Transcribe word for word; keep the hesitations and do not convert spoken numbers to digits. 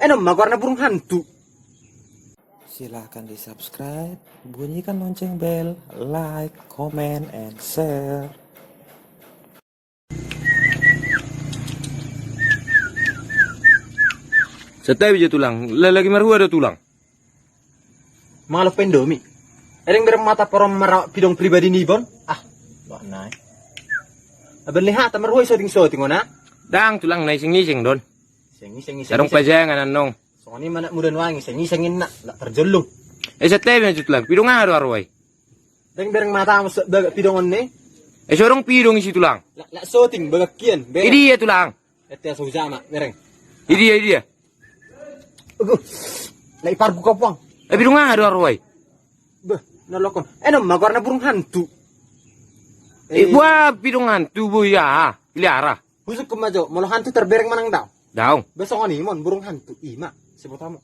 Enom ma goarna burung hantu. Silahkan di-subscribe, bunyikan lonceng bel, like, comment, and share. Santabi jo tulang, la-, lagi marhua do tulang? Mangalop pe Indomie. Adong bereng mata porom mara pidong pribadi ni bon. Ah, wah nai. Aben ni hata marhua i soting-soting ona. Dang tulang, na iseng-iseng do on. Iseng-iseng, iseng-iseng. Adong pajangan annon. Songon i ma anak muda nuaeng, iseng-iseng inna, lak tarjollung. Eh, santabi ma jo tulang, pidong aha do arwai? Dang bereng mata bagak pidong on ne. Eh, so adong pidong isi tulang. Lak, lak soting bagak kian, bereng. Idia tulang? Ete aso hujama, bereng. Idia, idia? Aduh. Lak ipargu kapuang. Eh, pidong aha do arwai? Beh, na lokon. Enom ma goarna burung hantu. Eh, eh, buah pidong hantu, buah ya. Piliara. Husuk ke ma jo, molo hantu terbereng manang daong. Daong. Beh, songon i mon burung hantu, i ma. Sebut hamu.